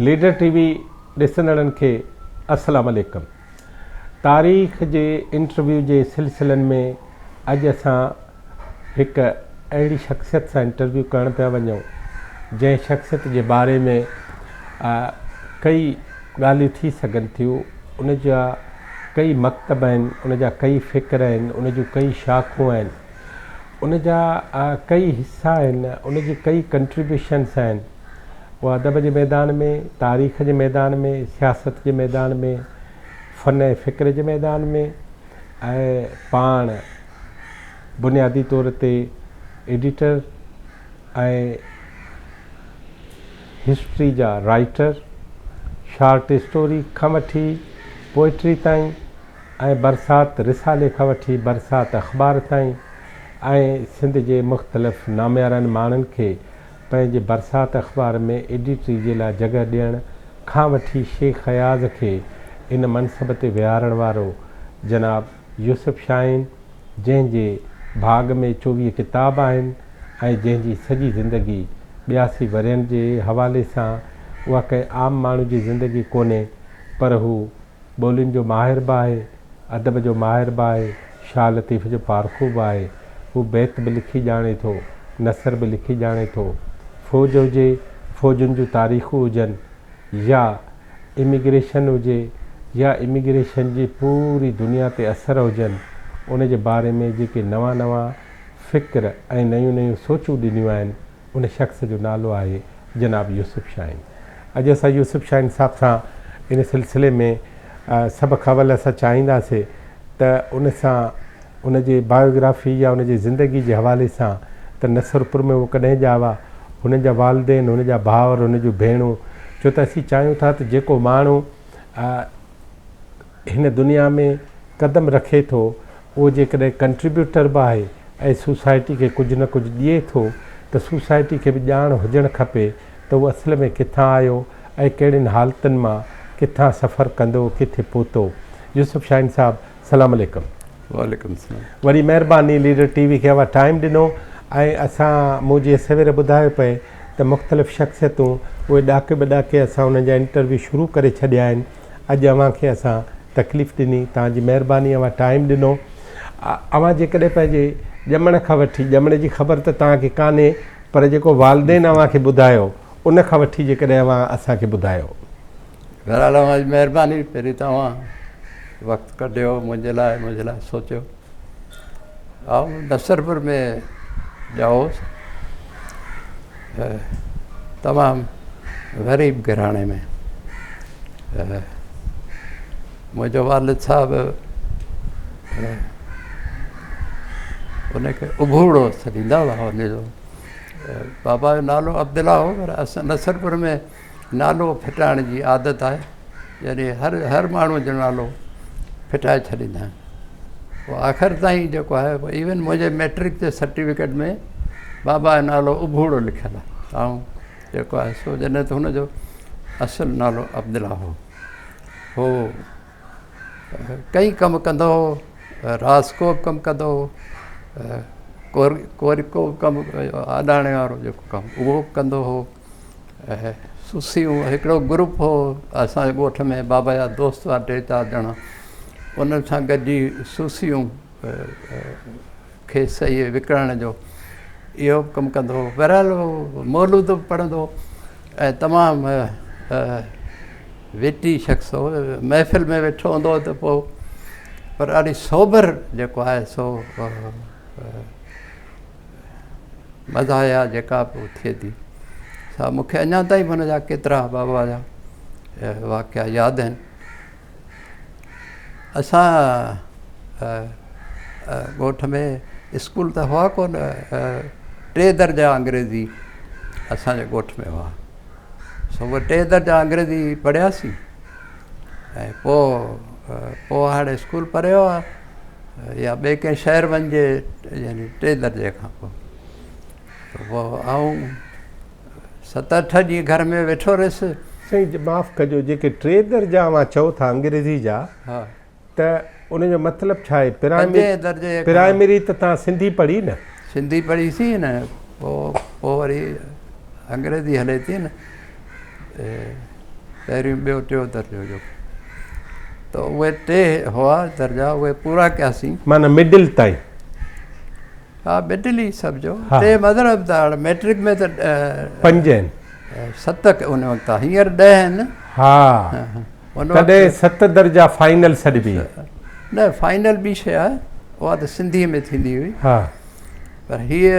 Leader ٽي V ڏسندڙن کي السلام عليڪم. تاريخ جي انٽرويو جي سلسلن ۾ اڄ اسان هڪ اهڙي شخصيت سان انٽرويو ڪرڻ پيا وڃون جنهن شخصيت جي باري ۾ ڪئي ڳالهيون ٿي سگهن ٿيون ان جا ڪئي مڪتب آهن ان جا ڪئي فڪر آهن ان جون ڪئي شاخون آهن ان جا ڪئي حصا آهن ان جي ڪئي ڪنٽريبيوشنس آهن اها ادب جي ميدان ۾ تاريخ جي ميدان ۾ سياست جي ميدان ۾ فن ۽ فڪر جي ميدان ۾ ۽ پاڻ بنيادي طور تي ايڊيٽر ۽ هسٽري جا رائيٽر، شارٽ اسٽوري کان وٺي پوئٽري تائين ۽ برسات رسالي کان وٺي برسات اخبار تائين ۽ سنڌ جي مختلف ناميارن ماڻهن کي پنهنجي برسات اخبار ۾ ايڊيٽري جي لاء جڳهه ڏيڻ کان وٺي شيخ اياز کي ان منصب تي ويهارڻ وارو جناب يوسف شاهين جنهن جي ڀاڳ ۾ 24 ڪتاب آهن ۽ جنهن جي سڄي زندگي 82 ورهين جي حوالي سان اها ڪنهن عام ماڻهو جي زندگي ڪونهي پر هو ٻولين جو ماهر به آهي، ادب جو ماهر به آهي، شاهه لطيف جو پارکو به آهي، هو بيت به لکي ڄاڻي ٿو، نثر به لکي ڄاڻي ٿو. فوج هجي، فوجن جون تاريخون هجن يا اميگريشن هجي يا اميگريشن جي پوري دنيا تي اثر هجن، ان جي باري ۾ جيڪي نوان نوان فڪر ۽ نيون نيون سوچون ڏنيون آهن، ان شخص جو نالو آهي جناب يوسف شاهين. اڄ اسان يوسف شاهين صاحب سان ان سلسلي ۾ سڀ کان اول اسان چاهينداسي ته ان سان ان جي بايوگرافي يا ان جي زندگي جي حوالي سان ته نصرپور ۾ هو ڪڏهن ڄاوا، هن جا والدين، هن جا ڀائر، هن جون ڀيڻون، ڇو ته اسين چاهيون ٿا ته جيڪو ماڻهو هن دنيا ۾ قدم رکي ٿو اهو جيڪڏهن ڪنٽريبيوٽر به آهي ۽ سوسائٽي کي ڪجهه نه ڪجهه ڏئي ٿو ته سوسائٽي کي به ڄاڻ هجڻ کپي ته هو اصل ۾ ڪٿان آيو ۽ ڪهڙين حالتن مان ڪٿان سفر ڪندو ڪٿي پهتو. يوسف شاهين صاحب سلام عليڪم. وعليڪم السلام. وڏي مهرباني ليڊر ٽي وي کي اوهان ٽائيم ڏنو ۽ اسان مون جيئن سوير ٻڌايو پئي ته مختلف شخصيتون اهي ڏاڪي به ڏاڪي اسان انهن جا انٽرويو شروع ڪري ڇڏيا آهن اڄ اوهان کي اسان تڪليف ڏني توهان جي مهرباني اوهان ٽائيم ڏنو اوهان جيڪڏهن پنهنجي ڄمڻ کان وٺي ڄمڻ جي خبر ته توهان کي ڪانهي پر جيڪو والدين اوهان کي ٻڌايو ان کان وٺي جيڪڏهن اوهان اسان کي ٻڌايو. بهرحال اوهان جي مهرباني پهرين ته اوهان وقت ڪڍيو منهنجي لاء منهنجي لاء سوچيو آئون نصرپور ۾ ڄائو هوس تمام غريب گهراڻي ۾ منهنجو والد صاحب ان کي اڀوڙو سڏيندا هئا ان جو بابا جو نالو عبدالله هو پر اسان نصرپور ۾ نالو ڦٽائڻ جي عادت آهي يعني هر هر ماڻهوء جو نالو ڦٽائي ڇڏيندا آهن پوء آخر تائين جيڪو آهي ايون منهنجي ميٽرڪ جي سرٽيفڪيٽ ۾ بابا جو نالو اڀوڙو لکيل آهي آئون جيڪو آهي سو جڏهن ته هن جو اصل نالو عبدالله هو هو ڪئي ڪم ڪندو هو راسڪو به ڪم ڪندو هو ڪورڪو به ڪم آڏاڻي وارو جيڪو ڪم اهو به ڪندو هو ۽ سسيون هڪڙو گروپ هو اسان جي ڳوٺ ۾ بابا جا دوست هئا ٽي چار ڄڻا انهن سان گڏجي سسيون کيس اهي وڪڻڻ جو اهو به ڪم ڪندو هو بهرحال هو مولود به پڙهندو هو ۽ تمام وٽي شخص هو محفل ۾ ويٺو هوندو هو ته پوء پر ڏاڍي سوبر جيڪو آهي سو مزاحيه جيڪا به ٿئي ٿي سا مون کي اڃا تائين به هن جا ڪيترا بابا جا واقعا ياد آهن اسان ڳوٺ ۾ اسڪول ته هئا ڪونه ٽي درجا انگريزي اسانجي ڳوٺ ۾ هئا سو اهي ٽي درجا انگريزي پڙهياسين ۽ پوء پوء هاڻي اسڪول پريو آهي يا ٻئي ڪنهن شهر وڃجي يعني ٽي درجي کان پوء ته پوء آئون ست اٺ ڏينهن گهر ۾ ويٺو رهيس. سائين معاف ڪجو جيڪي ٽي درجا اوهان چئو ٿا انگريزي جا ته ان جو مطلب ڇا آهي پنجين درجي کان پرائمري ته توهان سنڌي پڙهي نه. سنڌي پڙهي سين نه پوء پوء وري انگريزي هلي ٿي نه. پهريون ٻيو ٽيون درجو جيڪو ته اهي ٽي هئا درجا اهي پورا ڪياسين. معنيٰ مڊل تائين. ها مڊل ئي سمجهو ٽي مطلب ته هاڻ ميٽرڪ ۾ ته پنج آهن. ست ان وقت هينئر ڏهه آهن. ها تڏهن ست درجا فائنل سڏبي. نه فائنل ٻي شيء آهي اها ته سنڌيء ۾ ٿيندي هئي. ها. پر هيء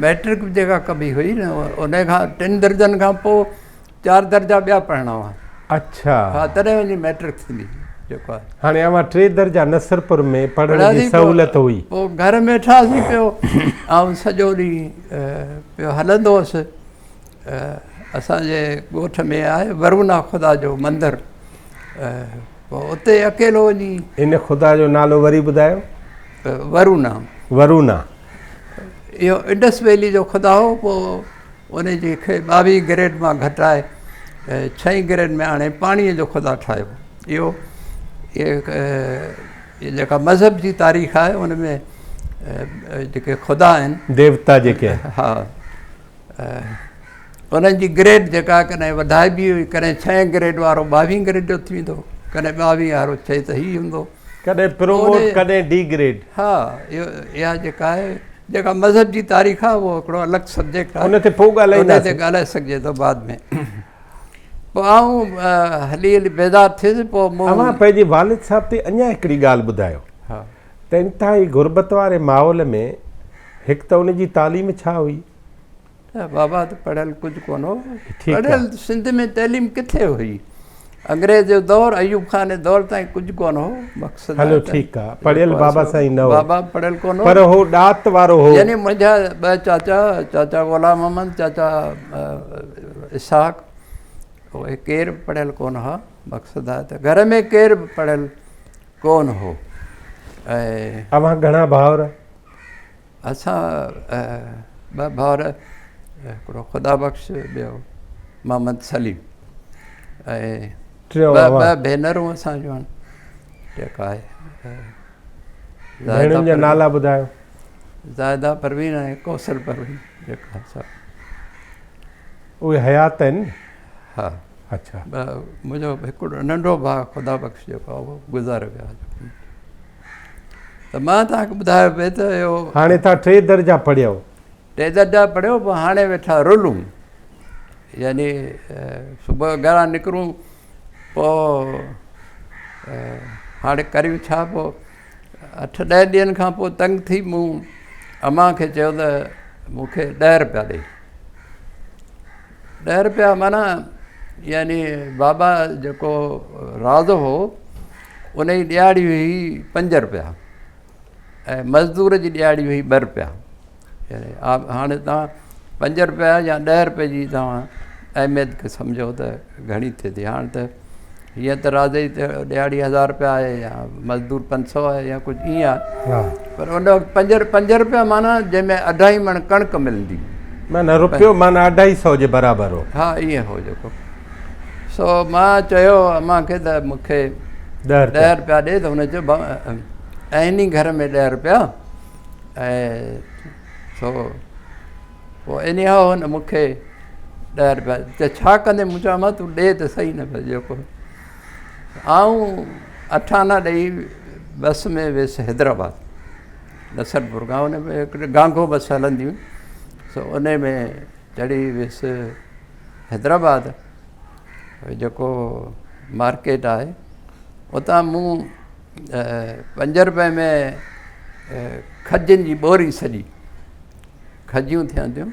مئٽرڪ جيڪا ڪبي هئي نه ان کان ٽن درجن کان پوء چار درجا ٻيا پڙهڻا هئا. اڇا. ها تڏهن وڃي مئٽرڪ ٿيندي جيڪو آهي. هاڻي اوهان ٽي درجا نصرپور ۾ پڙهڻ جي سهولت هئي. پوء گهر ۾ ويٺاسين پيو آئون سڄو ڏينهن پيو هلندو هوس. اسان جي ڳوٺ ۾ آهي ورونا خدا جو مندر پوء اتي اڪيلو وڃي. ان خدا جو نالو وري ٻڌايو. ورونا. ورونا. اهو انڊس ويلي جو خدا هو پوء ان جي کي ٻاويهه گريڊ مان گهٽائي ڇهين گريڊ ۾ آڻي پاڻيء جو خدا ٺاهيو. اهو جيڪا مذهب جي تاريخ آهي ان ۾ جيڪي خدا آهن. ديوتا جيڪي آهن. ها. انهن جي گريڊ جيڪا ڪڏهن وڌائبي هئي ڪڏهن ڇهين گريڊ وارو ٻاويهين گريڊ جو ٿي ويندو هو ڪڏهن ٻاويهين وارو چئي ته هي هوندو. ڪڏهن پروموٽ ڪڏهن ڊي گريڊ. ها اها جيڪا آهي جيڪا مذهب جي تاريخ آهي اهو هڪڙو الڳ سبجيڪٽ آهي ان تي پوء ڳالهائينداسين. ان تي ڳالهائي سگهجي ٿو بعد ۾. پوء آئون هلي هلي بيزار ٿيس پوء مون. اوهان پنهنجي والد صاحب تي اڃا هڪڙي ڳالهه ٻڌايو ته انتهائي غربت واري ماحول ۾ هڪ ته ان جي تعليم ڇا هئي؟ نه بابا ته پڙهيل ڪجهه ڪونه هو. پڙهيل سنڌ ۾ تعليم ڪٿي هئي؟ انگريز جو دور ايوب خان جي دور تائين ڪجهه ڪونه هو. مقصد هلو ٺيڪ آ پڙهيل بابا سائين نه هو. بابا پڙهيل ڪونه هو. پر هو ڏات وارو هو. يعني منهنجا ٻه چاچا چاچا غلام محمد چاچا اسحاق اهي ڪير به پڙهيل ڪونه هئا. مقصد آهي ته گهر ۾ ڪير به پڙهيل ڪونه هو ۽. اوهان گهڻا ڀائر؟ اسان ٻه ڀائر هڪڙو خدا بخش ٻيو محمد سليم ۽ ٻه ڀينرون اسان جون آهن جيڪا آهي ڀيڻن جا نالا ٻڌايو. زاهده پروين ۽ ڪوثر پروين جيڪا سا اهي حيات آهن؟ ها. اڇا. منهنجو هڪڙو ننڍو ڀاء خدا بخش جيڪو آهي اهو گذاري ويو آهي. ته مان توهان کي ٻڌايو پئي ته اهو. هاڻي توهان ٽي درجا پڙهيو. ٽي درجا پڙهيو پوء هاڻي ويٺا رلون يعني صبح جو گهران نڪرون پوء هاڻي ڪريون ڇا پوء اٺ ڏهه ڏينهن کان پوء تنگ ٿي مون امان کي چيو ته مون کي ڏهه رپيا ڏي. ڏهه رپيا معنيٰ يعني بابا جيڪو راز هو ان جي ڏيهاڙي هئي پنج رپيا ۽ مزدور جي ڏيهاڙي هئي ٻه رپيا يعني هاڻي توهان پنج رپيا يا ڏهه رپئي جي توهان اهميت کي سمجهو ته گهڻي ٿئي ٿي هاڻي ته هيئن ته راز جي ڏيهاڙي هزار رپيا آهي يا مزدور پنج سو آهي يا ڪجهه ائين آهي پر ان وقت پنج رپيا معنيٰ جنهن ۾ اڍائي مڻ ڪڻڪ ملندي معنيٰ رپيو معنيٰ اڍائي سو جي برابر هو. ها ائين هو جيڪو سو مان چيو امان کي ته مون کي ڏهه رپيا ڏي ته هن چيو آهن ئي گهر ۾ ڏهه رپيا ۽ سو پوء ايني هاء هن مون کي ڏهه رپيا ته ڇا ڪندين مون چيو امان تون ڏي ته سهي نه بس جيڪو آئون اٺ آنا ڏئي بس ۾ ويس حيدرآباد نصرپور کان ان ۾ هڪڙي گانگهو بس هلندي هئي سو ان ۾ چڙهي ويس حيدرآباد جيڪو مارڪيٽ آهي اتان مون پنج روپئي ۾ کجين جي ٻوري سڄي کجيون ٿين ٿيون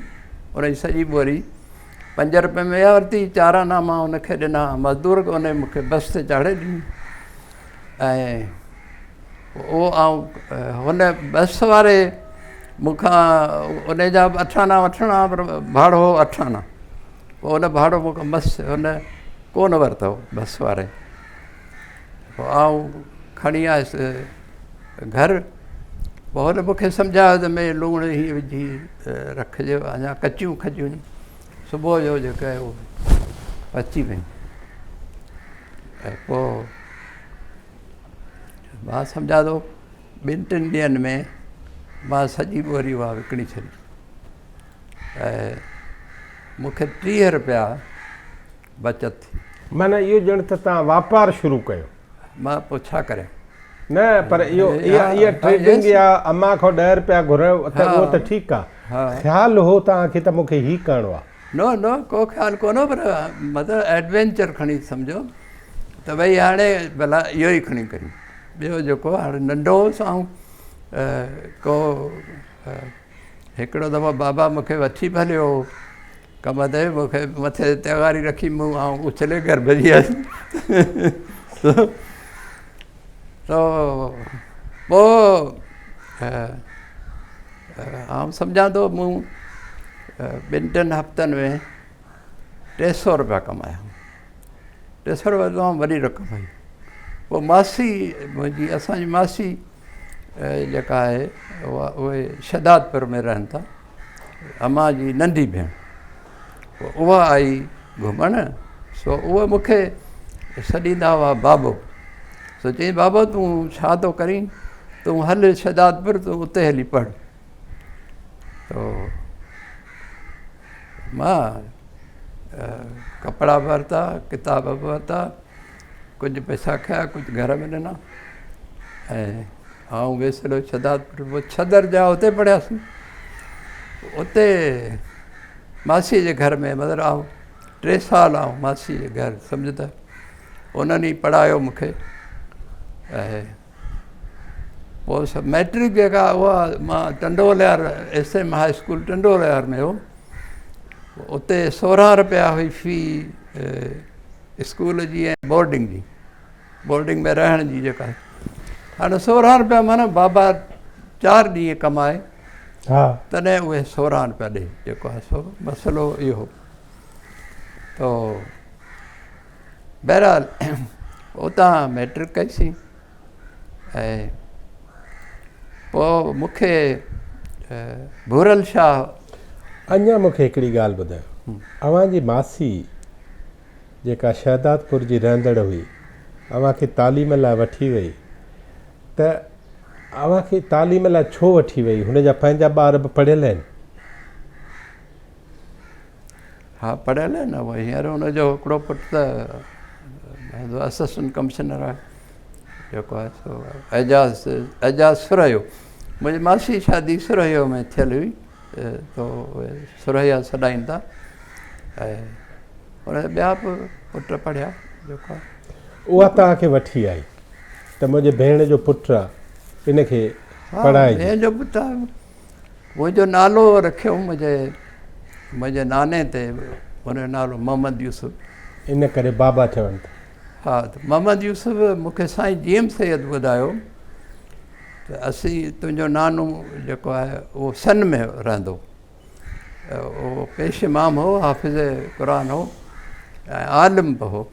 ان جي سڄي ٻوري پنج روپئي ۾ اها ورتي چار آنا مان ان کي ڏنا مزدور کي ان مون کي بس تي چاڙهي ڏني ۽ اهو آئون هن بس واري مون کان ان جا به اٺ آنا وٺڻا پر ڀاڙو هو اٺ آنا پوء ان ڀاڙو مون کان مس هن ڪونه ورتو بس واري پوء آئون کڻي آيس گهر پوء هن مون کي سمجهايو ته ۾ لوڻ هيئن وجهي رکجي اڃا ڪچيون کجيون صبح جو جيڪو آهي اهو پچي ويون ۽ پوء مان سمجهان ٿو ٻن ٽن ڏينهن ۾ مان سڄي ٻوري اها وڪڻي ڇڏي ۽ مون کي ٽيهه روپيا بچت ٿي. معنيٰ اهو ڄڻ ته توهان واپار شروع ڪيو. مان پوء ڇا ڪريان. نه پر اهو اها اها ٽريڊنگ يا امان کان ڏهه رپيا گهريو ته اهو ته ٺيڪ آ. خيال هو توهان کي ته مون کي هي ڪرڻو آ. نه نه ڪو خيال ڪونه هو پر مطلب ايڊوينچر کڻي سمجهو ته ڀئي هاڻي ڀلا اهو ئي کڻي ڪريون. ٻيو جيڪو هاڻي ننڍو هوس آئون ڪو هڪڙو دفعو بابا مون کي وٺي به هليو هو ڪم تي مون کي مٿي تي تغاري رکي مون آئون اڇلي گهر ڀڄي آيس تو پوء آئون سمجهان ٿو مون ٻن ٽن هفتن ۾ 300 روپيا ڪمايا. 300 روپيا تمام وڏي رقم هئي. پوء ماسي منهنجي اسان جي ماسي جيڪا آهي اها اهي شهدادپور ۾ رهن ٿا امان جي ننڍي ڀيڻ پوء اها آئي گهمڻ سو اهي مون کي سڏيندا هئا بابو سو چيائين بابا تون ڇا ٿو ڪرين تون هل شهدادپور تون اتي هلي پڙهه تو مان ڪپڙا به ورتا ڪتاب به ورتا ڪجهه پئسا کنيا ڪجهه گهر ۾ ڏنا ۽ آئون ويس هليو شهدادپور پوء ڇهه درجا اتي پڙهياسين اتي ماسيء جي گهر ۾ مطلب آئون 3 سال آئون ماسيء جي گهر سمجهه ته انهن ئي پڙهايو مونکي ۽ پوء سڀ مئٽرڪ جيڪا اها مان Tando Allahyar S M high school Tando Allahyar ۾ هو اتي 16 روپيا هئي في اسڪول جي ۽ بورڊنگ جي بورڊنگ ۾ رهڻ جي جيڪا هاڻي 16 روپيا معنيٰ بابا 4 ڏينهن ڪمائي تڏهن اهي 16 روپيا ڏي جيڪو آهي سو مسئلو اهو تو بهرحال اتان مئٽرڪ ڪئيسين ۽ پوء مون کي ڀورل شاهه. اڃا مون کي هڪڙي ڳالهه ٻڌايو. اوهان جي ماسي جيڪا شهدادپور جي رهندڙ هئي، اوهان کي تعليم لاء وٺي وئي ته اوهان کي تعليم لاء ڇو وٺي وئي؟ هن جا پنهنجا ٻار به پڙهيل آهن. ها پڙهيل آهي نه هينئر هن جو هڪڙو پٽ ته اسسٽنٽ ڪمشنر آهي جيڪو آهي سو اعجاز اعجاز سرهيو منهنجي ماسي جي شادي سرهيو ۾ ٿيل هئي تو سرهيا سڏائين ٿا ۽ هن جا ٻيا به پٽ پڙهيا جيڪو آهي اها توهان کي وٺي آئي ته منهنجي ڀيڻ جو پٽ آهي ان کي پڙهائجي. ڀيڻ جو پٽ آهي منهنجو نالو رکيو منهنجي منهنجي ناني تي ان جو نالو محمد يوسف. ان ڪري بابا چون ٿا. ها ته محمد يوسف مون کي سائين جي ايم سيد ٻڌايو ته اسين تنهنجو نانو جيڪو آهي اهو سن ۾ رهندو اهو پيش امام هو حافظ قرآن هو ۽ عالم به هو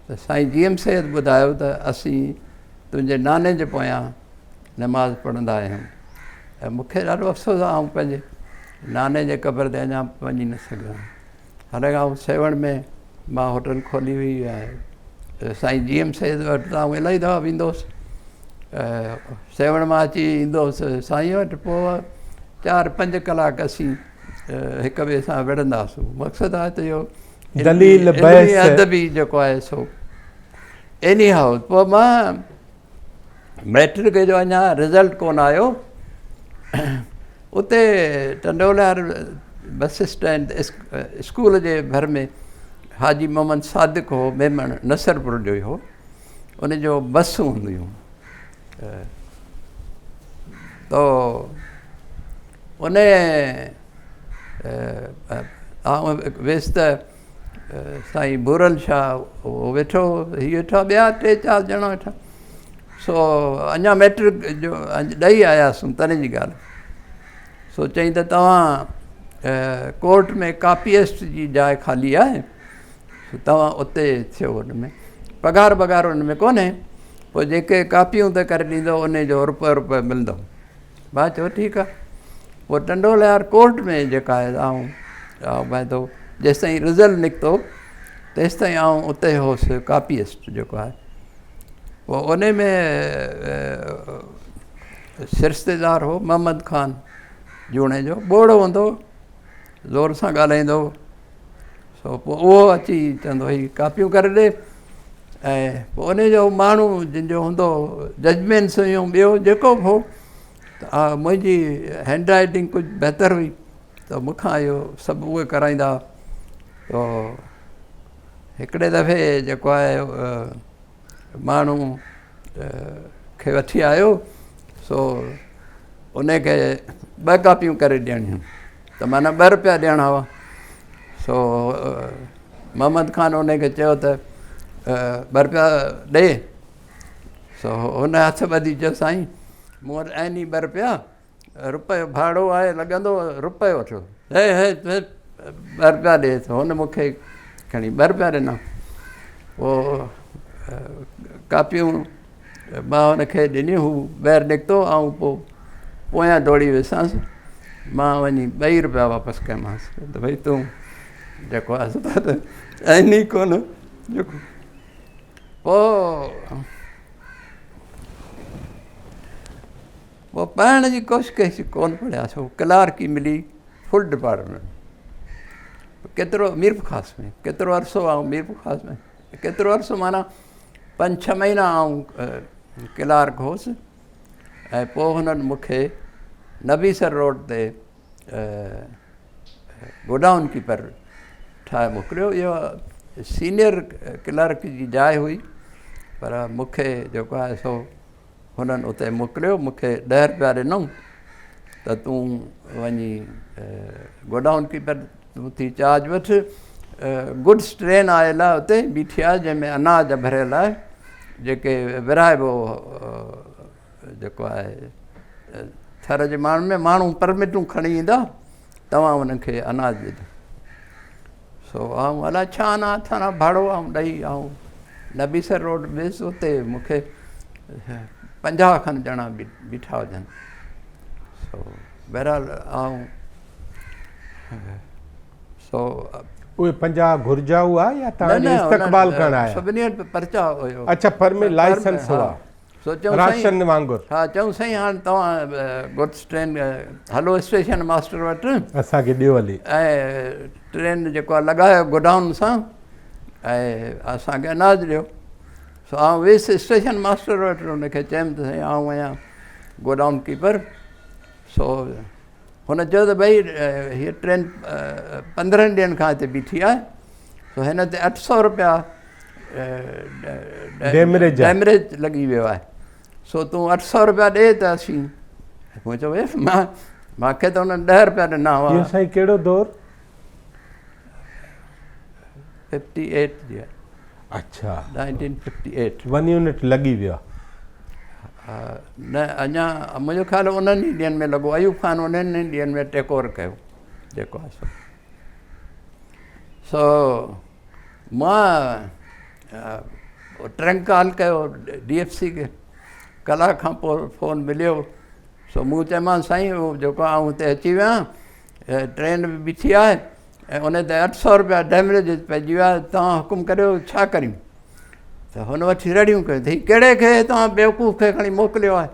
ته سائين جي ايم سيد ٻڌايو ته اسين تنهنجي ناني جي پويان نماز پڙهندا آهيون ۽ مون کي ڏاڍو افسوس آهي آئون پنهنجي ناني جي قبر تي اڃا وڃي نه سگهيو آهيان حالانڪه آئون سيوهڻ ۾ مان هوٽل کولي هئي ۽ سائين جي ايم سيد وٽ ته آئون الاهي دفعا ويندو هوس سيوهڻ مان اچي ايندو هوس سائين وٽ پوء 4 5 ڪلاڪ اسين هڪ ٻئي سان وڙهندا هئاسون مقصد آهي ته اهو دليل بحث ادبي جيڪو آهي سو ايني هائو پوء مان مئٽرڪ جو اڃا رزلٽ ڪونه آيو اتي ٽنڊولهيار بس اسٽينڊ اسڪول جي ڀر ۾ حاجي محمد صادق هو ميمڻ نصرپور جو ئي هو ان جو بسون هونديون تو ان آئون ويس ته سائين ڀورل شاهه اهو ويٺو هو، هي ويٺا ٻيا 3 4 ڄڻا ويٺا سو اڃا مئٽرڪ جو ڏئي آياسون تڏهن جي ڳالهه سو چئين ته توهان ڪورٽ ۾ ڪاپيسٽ جي جاء خالي آهي سو توهان اتي ٿيو ان ۾ پگهار وگهار ان ۾ ڪونهي پوء جيڪي ڪاپيون ته ڪري ڏيندو ان جو روپيو روپيو ملندو مان چيو ٺيڪ آ. پوء ٽنڊو الهيار ڪورٽ ۾ جيڪا آهي آئون آئون ٿو جيستائين رزلٽ نڪتو تيستائين آئون اتي هوس ڪاپيسٽ جيڪو آهي پوء ان ۾ سرشتيدار هو محمد خان جوڻيجو ٻوڙو هوندو زور سان ڳالهائيندو هو. سو پوء اهو اچي چوندو هي ڪاپيون ڪري ڏي ۽ پوء ان جو ماڻهو جن جو هوندو هو ججمينٽس هيون ٻيو جيڪو به هو ته منهنجي هينڊ رائٽنگ ڪجهه بهتر هئي ته مون کان اهو سڀ اهي ڪرائيندا هئا تو هڪڙي دفعي جيڪو آهي ماڻهو کي وٺي آيو سو ان کي ٻه ڪاپيون ڪري ڏيڻيون ته معنيٰ ٻه روپيا ڏيڻا هئا سو محمد خان ان کي چيو ته ٻه روپيا ڏي سو هن هٿ ٻڌي چيو سائين مون وٽ آهن ئي ٻه روپيا روپيو ڀاڙو آهي لڳندو روپيو وٺو هي هي ٻه روپيا ڏي ته هن مون کي کڻي ٻه روپيا ڏنا پوء ڪاپيون مان هن کي ڏنيون هو ٻاهر نڪتو آئون پوء پويان ڊوڙي ويسانس مان وڃي ٻئي روپيا واپس ڪيامانس ته ڀئي تون جيڪو آهي سو ته آهن ئي ڪونه جيڪو پوء پوء پڙهڻ جي ڪوشش ڪئيسين ڪونه پڙهياسين هو ڪلارڪي ملي فل ڊپارٽمينٽ ڪيترو ميرپورخاص ۾ ڪيترو عرصو آئون ميرپورخاص ۾ ڪيترو عرصو معنيٰ پنج ڇهه مهينا آئون ڪلارڪ هوس ۽ پوء هنن مون کي نبي سر روڊ تي گوڊائون ڪيپر ٺاهي موڪليو اهو سينئر ڪلارڪ جي جاء هئي پر مون کي جيڪو آهي سو هنن اتي موڪليو، مون کي ڏهه رپيا ڏنائون ته تون وڃي گوڊائون ڪيپر تون ٿي چارج وٺ، گڊس ٽرين آيل آهي اتي بيٺي آهي جنهن ۾ اناج ڀريل آهي جيڪي ورهائبو جيڪو آهي ٿر جي ماڻهن ۾ ماڻهو پرمٽون کڻي ايندا توهان انهن کي اناج ڏجو. سو آئون الاء ڇا آنا ٿانا ڀاڙو آئون ڏئي آئون نبي سر روڊ ويس اتي مون کي 50 کن ڄڻا بيٺا هجن سو بهرحال آئون سو اهي 50 گهرجا هئا يا توهان جو استقبال ڪرڻ آيا؟ سڀني وٽ پرچا هيو. اڇا پرمٽ لائسنس هئا. سو چئون راشن وانگر. ها چئون سائين هاڻ توهان گڊس ٽرين هلو اسٽيشن ماسٽر وٽ. اسان کي ڏيو هلي. ۽ ٽرين جيڪو آهي لڳايو گوڊائون سان ۽ اسان کي اناج ڏيو. سو آئون ويس اسٽيشن ماسٽر وٽ ان کي چيم ته سائين آئون آهيان گوڊائون ڪيپر. سو هن چيو ته ڀئي هيء ٽرين 15 ڏينهن کان هتي بيٺي آهي سو هن تي 800 روپيا ڊيمريج لڳي ويو آهي سو تون 800 روپيا ڏي ته اسين مون چيو ڀئي مان مانکي ته هنن 10 روپيا ڏنا هئا. اهو سائين ڪهڙو دور؟ 58 جي. اڇا. 1958. ون يونٽ لڳي ويو آهي. نه اڃا منهنجو خيال انهن ئي ڏينهن ۾ لڳو ايوب خان انهن ئي ڏينهن ۾ ٽيڪ اوور ڪيو جيڪو آهي سو سو مان ٽرنڪ ڪال ڪيو ڊي ايف سي کي ڪلاڪ کان پوء فون مليو سو مون چيومانس سائين اهو جيڪو آئون هتي اچي ويو آهيان ٽرين به بيٺي آهي ۽ ان تي 800 روپيا ڊيمريج پئجي ويا توهان حڪم ڪريو ڇا ڪريون ته هن وٺي رڙيون ڪيون ته هي ڪهڙي کي توهان بيوقوف کي کڻي موڪليو آهي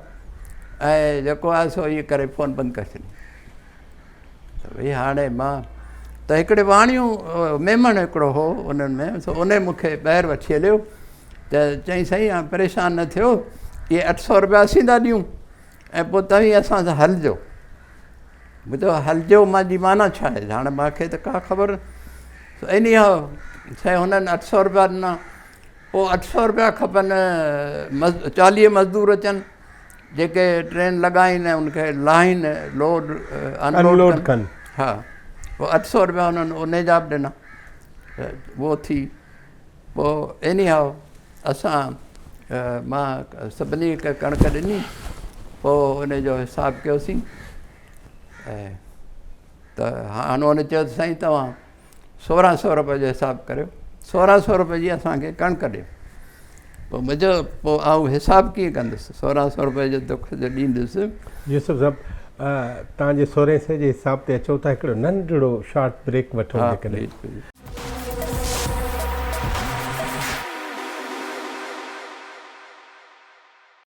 ۽ جيڪو آهي سو ائين ڪري فون بند ڪري ڇڏي ته ڀئي هاڻي مان ته هڪڙي واڻيون ميمڻ هڪڙو هو انهن ۾ سو ان مون کي ٻاهر وٺي هليو ته چئي سائين هاڻي پريشان نه ٿيو اهي 800 روپيا اسين ٿا ڏيون ۽ پوء توهين اسان سان هلجو. مون چيو هلجو مان جي معنيٰ ڇا آهي؟ هاڻي مان کي ته ڪا خبر سو ايني هاء سائين هنن 800 روپيا ڏنا پوء 800 روپيا کپن 40 مزدور اچن جيڪي ٽرين لڳائين ۽ ان کي لاهين لوڊ انلوڊ ڪن ها پوء 800 روپيا هنن ان جا به ڏنا اهو ٿي پوء ايني هاء اسان مان سڀني کي ڪڻڪ ڏني پوء ان جو حساب ڪيوسين ۽ ته هاڻ هن چيو ته سائين توهان 1600 روپئي جو حساب ڪريو 1600 روپئي جي اسانکي ڪڻڪ ڏيو پوء منهنجو پوء آئون حساب ڪيئن ڪندس 1600 روپئي جو دک جو ڏيندس. يوسف صاحب توهان جي 1600 جي حساب تي اچون ٿا هڪڙو ننڍڙو شارٽ بريڪ وٺون جيڪڏهن.